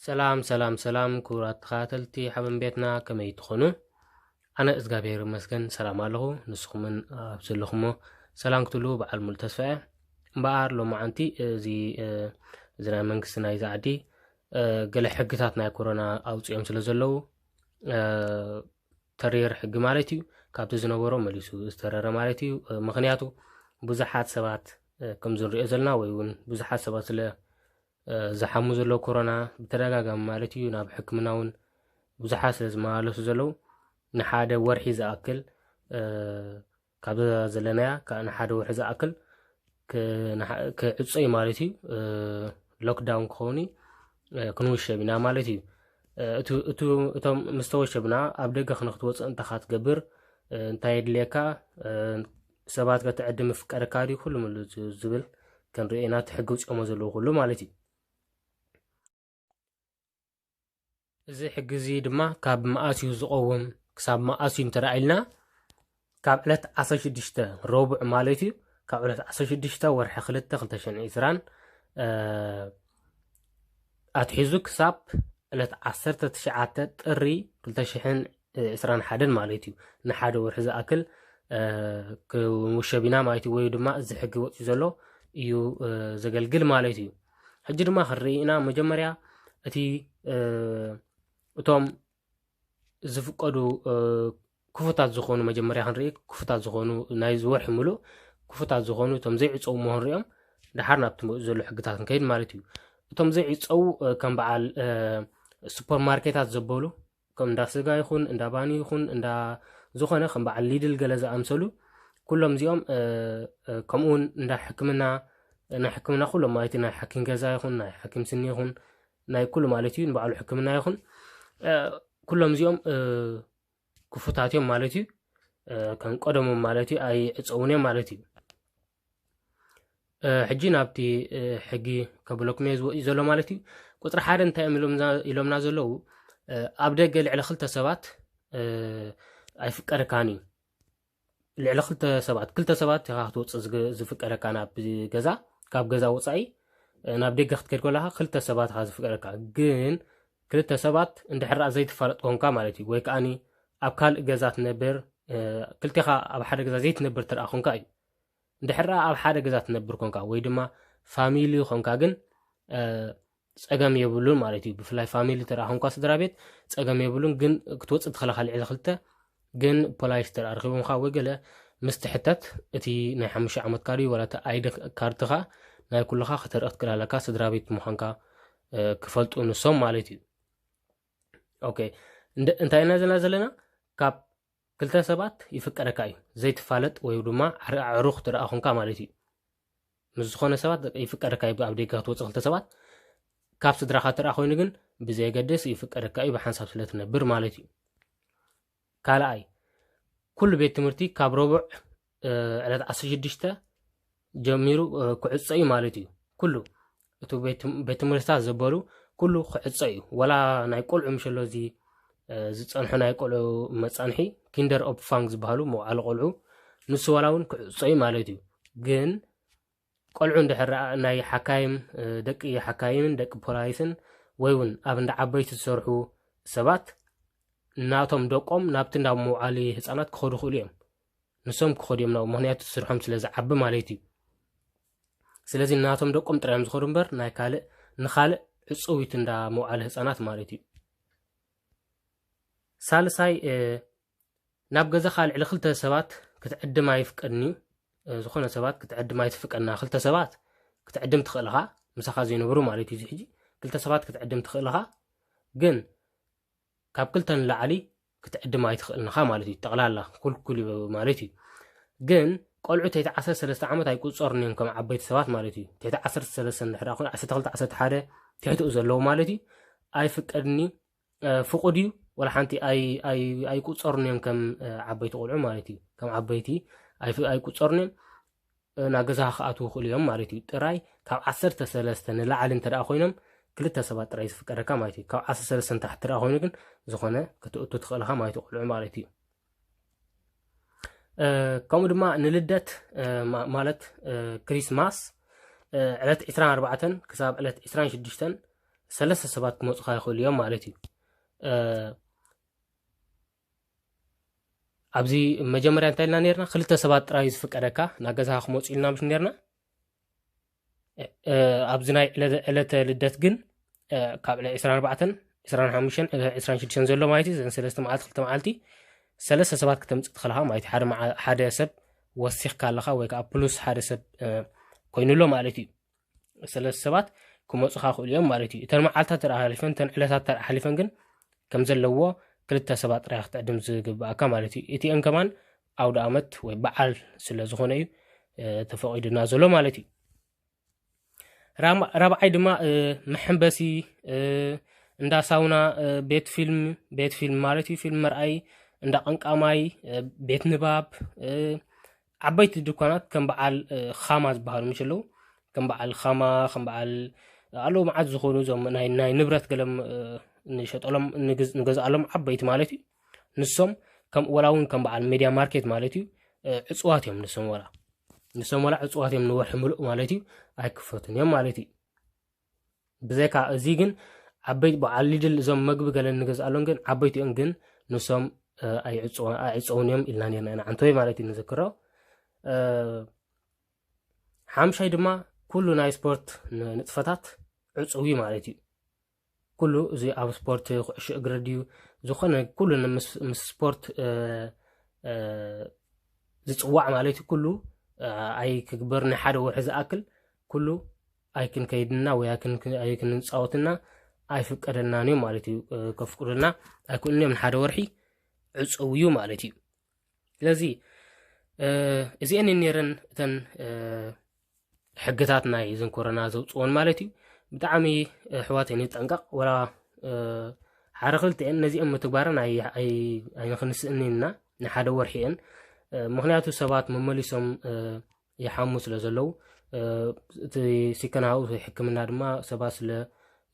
ሰላም ሰላም ሰላም፣ ክቡራት ተኸታተልቲ ሓበን ቤትና፣ ከመይ ትኾኑ? ኣነ እዝጋብሔር ይመስገን ሰላም ኣለኹ። ንስኹምን ኣብ ዘለኹሞ ሰላም ክትሉ በዓል ሙሉ ተስፋ እየ። እምበኣር ሎማዓንቲ እዚ እዚ ናይ መንግስቲ ናይዚ ዓዲ ገለ ሕግታት ናይ ኮሮና ኣውፅኦም ስለ ዘለዉ፣ ተሪር ሕጊ ማለት እዩ፣ ካብቲ ዝነበሮ መሊሱ ዝተረረ ማለት እዩ። ምክንያቱ ብዙሓት ሰባት ከምዚ ንሪኦ ዘለና ወይ እውን ብዙሓት ሰባት ስለ ዝሓሙ ዘሎ ኮሮና ብተደጋጋሚ ማለት እዩ ናብ ሕክምና እውን ብዙሓት ስለ ዝመላለሱ ዘለዉ፣ ንሓደ ወርሒ ዝኣክል ካብዛ ዘለናያ ንሓደ ወርሒ ዝኣክል ክዕጾ እዩ ማለት እዩ። ሎክዳውን ክኸውን እዩ፣ ክንውሸብ ኢና ማለት እዩ። እቶም ምስ ተወሸብና ኣብ ደገ ክንክትወፅእ እንተ ክትገብር እንታይ የድልየካ? ሰባት ከተዕድም ይፍቀደካ ድዩ? ኩሉ ምሉ ዝብል ክንርኢ ኢና፣ እቲ ሕጊ ውፅኦሞ ዘለዉ ኩሉ ማለት እዩ። እዚ ሕጊ እዚ ድማ ካብ መኣስ እዩ ዝቐውም፣ ክሳብ መኣስ እዩ እንተ ኢልና፣ ካብ ዕለት ዓሰርተ ሽዱሽተ ረቡዕ ማለት እዩ፣ ካብ ዕለት ዓሰርተ ሽዱሽተ ወርሒ ክልተ ክልተ ሽሕን ዕስራን ኣትሒዙ ክሳብ ዕለት ዓሰርተ ትሽዓተ ጥሪ ክልተ ሽሕን ዕስራን ሓደን ማለት እዩ። ንሓደ ወርሒ ዝኣክል ክውሸብ ኢና ማለት እዩ፣ ወይ ድማ እዚ ሕጊ ወፂኡ ዘሎ እዩ ዘገልግል ማለት እዩ። ሕጂ ድማ ክንርኢ ኢና። መጀመርያ እቲ እቶም ዝፍቀዱ ክፉታት ዝኾኑ መጀመርያ ክንርኢ፣ ክፉታት ዝኾኑ ናይ ዝወርሒ ሙሉእ ክፉታት ዝኾኑ እቶም ዘይዕፀው ሞ ክንሪኦም፣ ደሓር ናብቲ ዘሎ ሕግታት ንከይድ ማለት እዩ። እቶም ዘይዕፀው ከም በዓል ሱፐርማርኬታት ዘበሉ ከም እንዳ ስጋ ይኹን እንዳ ባኒ ይኹን እንዳ ዝኾነ ከም በዓል ሊድል ገለ ዝኣምሰሉ ኩሎም እዚኦም፣ ከምኡውን እንዳ ሕክምና፣ ናይ ሕክምና ኩሎም ማለት ናይ ሓኪም ገዛ ይኹን ናይ ሓኪም ስኒ ይኹን ናይ ኩሉ ማለት እዩ፣ ንባዕሉ ሕክምና ይኹን ኩሎም እዚኦም ክፉታት እዮም ማለት እዩ። ከም ቀደሞም ማለት እዩ ኣይዕፀውን እዮም ማለት እዩ። ሕጂ ናብቲ ሕጊ ከብለኩም እየ ዝወፅእ ዘሎ ማለት እዩ። ቁፅሪ ሓደ እንታይ እዮም ኢሎምና ዘለዉ? ኣብ ደገ ልዕሊ ክልተ ሰባት ኣይፍቀደካን እዩ። ልዕሊ ክልተ ሰባት፣ ክልተ ሰባት ኢኻ ክትወፅእ ዝፍቀደካ ናብ ገዛ፣ ካብ ገዛ ወፃኢ ናብ ደገ ክትከድ ከለካ ክልተ ሰባት ኢኻ ዝፍቀደካ። ግን ክልተ ሰባት እንድሕር ዘይትፋለጥ ኮንካ ማለት እዩ፣ ወይ ከዓኒ ኣብ ካልእ ገዛ ትነብር፣ ክልቴኻ ኣብ ሓደ ገዛ ዘይትነብር ትርኣ ኮንካ እዩ። እንድሕር ኣብ ሓደ ገዛ ትነብር ኮንካ ወይ ድማ ፋሚሊ ኮንካ ግን ጸገም የብሉን ማለት እዩ። ብፍላይ ፋሚሊ ተረኣ ኮንካ ስድራ ቤት ጸገም የብሉን፣ ግን ክትወጽእ ትኽእለካ ልዕሊ ክልተ ግን ፖላይስ ተረኣ ረኺቦምካ ወይ ገለ ምስ ትሕተት እቲ ናይ ሓሙሽተ ዓመትካ ድዩ ዋላ እቲ ኣይዲ ካርድኻ ናይ ኩልኻ ከተርኢ ክትክእል ኣለካ፣ ስድራ ቤት ምዃንካ ክፈልጡ ንሶም ማለት እዩ። ኦኬ፣ እንታይ ኢና ዘለና ዘለና? ካብ ክልተ ሰባት ይፍቀደካ እዩ። ዘይትፋለጥ ወይ ድማ ኣዕሩኽ ትረኣ ኮንካ ማለት እዩ። ምስ ዝኾነ ሰባት ይፍቀደካ እዩ፣ ኣብ ደገ ክትወፅእ ክልተ ሰባት። ካብ ስድራኻ ትረኣ ኮይኑ ግን ብዘየገድስ ይፍቀደካ እዩ፣ ብሓንሳብ ስለ ትነብር ማለት እዩ። ካልኣይ፣ ኩሉ ቤት ትምህርቲ ካብ ረቡዕ ዕለት ዓሰርተ ሽዱሽተ ጀሚሩ ክዕፀ እዩ ማለት እዩ። ኩሉ እቲ ቤት ትምህርትታት ዘበሉ ኩሉ ክዕፀ እዩ። ወላ ናይ ቆልዑ ምሸሎ እዚ ዝፀንሑ ናይ ቆልዑ መፃንሒ ኪንደር ኦፕፋንግ ዝበሃሉ መውዓሊ ቆልዑ ንሱ ዋላ እውን ክዕፀ እዩ ማለት እዩ። ግን ቆልዑ እንድሕር ናይ ሓካይም ደቂ ሓካይምን ደቂ ፖላይስን ወይ እውን ኣብ እንዳ ዓበይቲ ዝሰርሑ ሰባት ናቶም ደቆም ናብቲ እንዳ መውዓሊ ህፃናት ክኸዱ ይኽእሉ እዮም። ንሶም ክኸዱ እዮም ናብኡ፣ ምኽንያቱ ስርሖም ስለ ዝዓቢ ማለት እዩ። ስለዚ ናቶም ደቆም ጥራይ እዮም ዝኸዱ እምበር ናይ ካልእ ንኻልእ ዕፅዊት እንዳ መውዓሊ ህፃናት ማለት እዩ። ሳልሳይ ናብ ገዛኻ ልዕሊ ክልተ ሰባት ክትዕድም ኣይፍቀድን እዩ። ዝኾነ ሰባት ክትዕድም ኣይትፍቀድና። ክልተ ሰባት ክትዕድም ትኽእልኻ፣ ምሳኻ ዘይነብሩ ማለት እዩ። እዚ ሕጂ ክልተ ሰባት ክትዕድም ትኽእልኻ፣ ግን ካብ ክልተ ንላዕሊ ክትዕድም ኣይትኽእልንኻ ማለት እዩ። ጠቕላላ ኩልኩል ማለት እዩ። ግን ቆልዑ ትሕቲ ዓሰርተ ሰለስተ ዓመት ኣይቁፀሩን እዮም ከም ዓበይቲ ሰባት ማለት እዩ። ትሕቲ ዓሰርተ ሰለስተ እንድሕር ኮይኑ ዓሰርተ ክልተ ዓሰርተ ሓደ ትሕትኡ ዘለዉ ማለት እዩ ኣይፍቀድን እዩ። ፍቁድ እዩ፣ ወላ ሓንቲ ኣይቁፀሩን እዮም ከም ዓበይቲ ቆልዑ ማለት እዩ። ከም ዓበይቲ ኣይቁፀሩን እዮም። ናብ ገዛኻ ክኣትዉ ይኽእሉ እዮም ማለት እዩ። ጥራይ ካብ ዓሰርተ ሰለስተ ንላዕሊ እንተ ደኣ ኮይኖም ክልተ ሰባት ጥራይ ዝፍቀደካ ማለት እዩ። ካብ ዓሰርተ ሰለስተ ንታሕቲ ደኣ ኮይኑ ግን ዝኾነ ክትእቱ ትኽእልኻ ማለት እዩ፣ ቆልዑ ማለት እዩ። ከምኡ ድማ ንልደት ማለት ክሪስማስ ዕለት ዕስራን ኣርባዕተን ክሳብ ዕለት ዕስራን ሽዱሽተን ሰለስተ ሰባት ክመፁኻ ይኽእሉ እዮም ማለት እዩ። ኣብዚ መጀመርያ እንታይ ኢልና ነርና? ክልተ ሰባት ጥራይ ዝፍቀደካ ናብ ገዛኻ ክመፁ ኢልና ምሽ ነርና። ኣብዚ ናይ ዕለተ ልደት ግን ካብ ዕለ ዕስራን ኣርባዕተን፣ ዕስራን ሓሙሽተን፣ ዕስራን ሽዱሽተን ዘሎ ማለት እዩ። ዘን ሰለስተ መዓልቲ ክልተ መዓልቲ ሰለስተ ሰባት ክተምፅእ ትኽእልኻ ማለት እዩ። ሓደ ሰብ ወሲኽካ ኣለኻ ወይ ከዓ ፕሉስ ሓደ ሰብ ኮይኑሎ ማለት እዩ። ሰለስተ ሰባት ክመፁኻ ክእሉ እዮም ማለት እዩ። እተን መዓልታት ተረሓሊፈን እተን ዕለታት ተረሓሊፈን ግን ከም ዘለዎ ክልተ ሰባት ጥራይ ክትዕድም ዝግብኣካ ማለት እዩ። እቲአን ከማን ኣውደ ኣመት ወይ በዓል ስለ ዝኾነ እዩ ተፈቒዱና ዘሎ ማለት እዩ። ራብዓይ ድማ መሐንበሲ፣ እንዳ ሳውና፣ ቤት ፊልም፣ ቤት ፊልም ማለት እዩ፣ ፊልም መርኣይ፣ እንዳ ቀንቃማይ፣ ቤት ንባብ፣ ዓበይቲ ድኳናት ከም በዓል ኻማ ዝበሃሉ ምሽ ኣለዉ፣ ከም በዓል ኻማ፣ ከም በዓል ኣለዉ መዓት ዝኾኑ እዞም ናይ ንብረት ገለም ንሸጠሎም ንገዝኣሎም ዓበይቲ ማለት እዩ። ንሶም ወላ እውን ከም በዓል ሜድያ ማርኬት ማለት እዩ፣ ዕፅዋት እዮም። ንሶም ወላ ንሶም ወላ ዕፅዋት እዮም፣ ንወርሒ ምሉእ ማለት እዩ ኣይክፈቱን እዮም ማለት እዩ። ብዘይካ እዚ ግን ዓበይቲ በዓል ሊድል እዞም መግቢ ገለ ንገዝኣሎም ግን ዓበይቲኦም ግን ንሶም ኣይዕፀውን እዮም ኢልና ነርና ኢና ዓንተወይ ማለት እዩ ንዝክሮ። ሓምሻይ ድማ ኩሉ ናይ ስፖርት ንጥፈታት ዕፅው እዩ ማለት እዩ። ኩሉ እዚ ኣብ ስፖርት ኩዕሾ እግሪ ድዩ ዝኾነ ኩሉ ምስ ስፖርት ዝፅዋዕ ማለት እዩ። ኩሉ ኣይክግበር፣ ንሓደ ወርሒ ዝኣክል ኩሉ ኣይክንከይድና ወይ ኣይክንፃወትና ኣይፍቀደልናን እዮም ማለት እዩ። ከፍቅዱልና ኣይክእሉን እዮም፣ ንሓደ ወርሒ ዕፅው እዩ ማለት እዩ። ስለዚ እዚአን ነረን እተን ሕግታት ናይ ዘን ኮሮና ዘውፅኦን ማለት እዩ። ብጣዕሚ ኣሕዋት ንጠንቀቕ፣ ወላ ሓደ ክልተኤን ነዚኦም ምትግባረን ኣይንክንስእን ኢና ንሓደ ወርሒ እየን። ምክንያቱ ሰባት መመሊሶም ይሓሙ ስለ ዘለዉ፣ እቲ ሲከናኡ ሕክምና ድማ ሰባት ስለ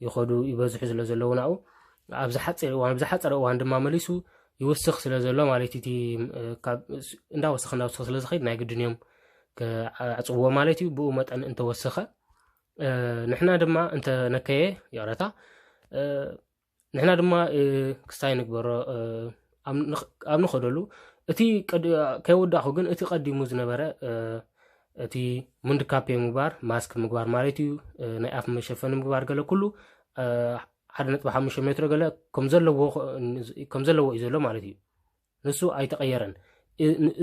ይኸዱ ይበዝሑ ስለ ዘለዉ ናኡ ኣብ ዝሓፀረ እዋን ኣብ ዝሓፀረ እዋን ድማ መሊሱ ይውስኽ ስለ ዘሎ ማለት እቲ እንዳወሰኸ እንዳወሰኸ ስለ ዝኸይድ ናይ ግድን እዮም ክዓፅዎ ማለት እዩ። ብኡ መጠን እንተወሰኸ ንሕና ድማ እንተነከየ ይቕረታ ንሕና ድማ ክስታይ ንግበሮ ኣብ ንኸደሉ እቲ ከይወዳእኹ ግን እቲ ቀዲሙ ዝነበረ እቲ ሙንድካፔ ምግባር ማስክ ምግባር ማለት እዩ። ናይ ኣፍ መሸፈኒ ምግባር ገለ ኩሉ ሓደ ነጥቢ ሓሙሽተ ሜትሮ ገለ ከም ዘለዎ እዩ ዘሎ ማለት እዩ። ንሱ ኣይተቐየረን።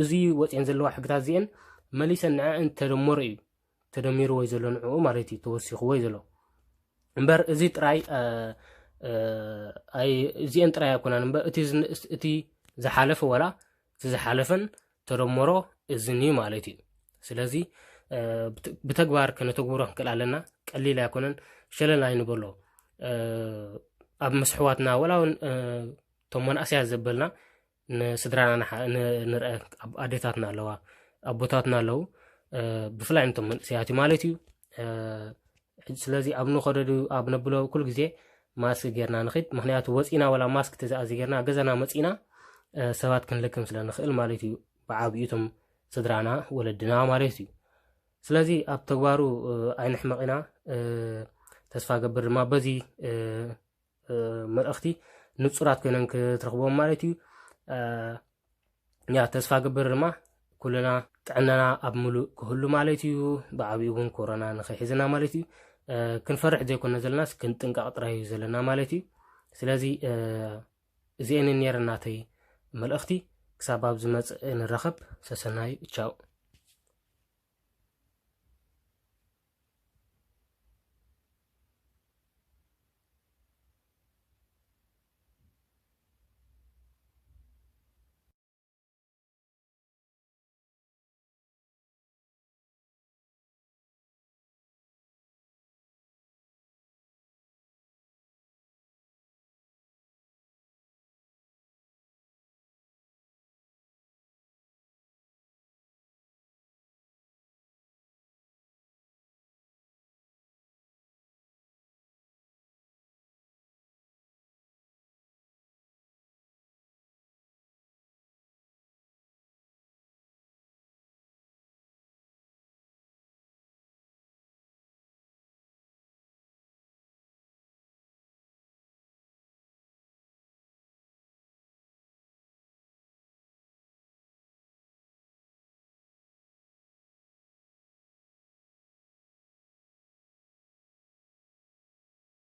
እዚ ወፅኤን ዘለዋ ሕግታት እዚአን መሊሰን ንዐን ተደመሮ እዩ ተደሚርዎ እዩ ዘሎ ንዕኡ ማለት እዩ ተወሲኽዎ እዩ ዘሎ። እምበር እዚ ጥራይ እዚአን ጥራይ ኣይኮናን እምበር እቲ ዝሓለፈ ወላ እቲ ዝሓለፈን ተደመሮ እዝን እዩ ማለት እዩ። ስለዚ ብተግባር ከነተግብሮ ክንክእል ኣለና። ቀሊል ኣይኮነን። ሸለል ኣይንበሎ። ኣብ መስሕዋትና ወላ እውን እቶም መናእሰያት ዘበልና ንስድራና ንርአ። ኣዴታትና ኣለዋ፣ ኣቦታትና ኣለዉ፣ ብፍላይ ነቶም መንእሰያት እዩ ማለት እዩ። ስለዚ ኣብ ንኸደዱ ኣብ ነብሎ ኩሉ ግዜ ማስክ ጌርና ንኽድ። ምክንያቱ ወፂና ወላ ማስክ ተዘኣዘ ጌርና ገዛና መፂና ሰባት ክንልክም ስለ ንኽእል ማለት እዩ። ብዓብዩ እቶም ስድራና ወለድና ማለት እዩ። ስለዚ ኣብ ተግባሩ ኣይንሕመቕ ኢና። ተስፋ ገብር ድማ በዚ መልእኽቲ ንፁራት ኮይነን ክትረኽቦም ማለት እዩ። ያ ተስፋ ገብር ድማ ኩልና ጥዕናና ኣብ ምሉእ ክህሉ ማለት እዩ። ብዓብኡ እውን ኮሮና ንኸይሕዝና ማለት እዩ። ክንፈርሕ ዘይኮነ ዘለናስ ክንጥንቀቕ ጥራይ እዩ ዘለና ማለት እዩ። ስለዚ እዚአን ነረን ናተይ መልእኽቲ። ክሳብ ኣብ ዝመፅእ ንራኸብ። ሰሰናዩ። ቻው።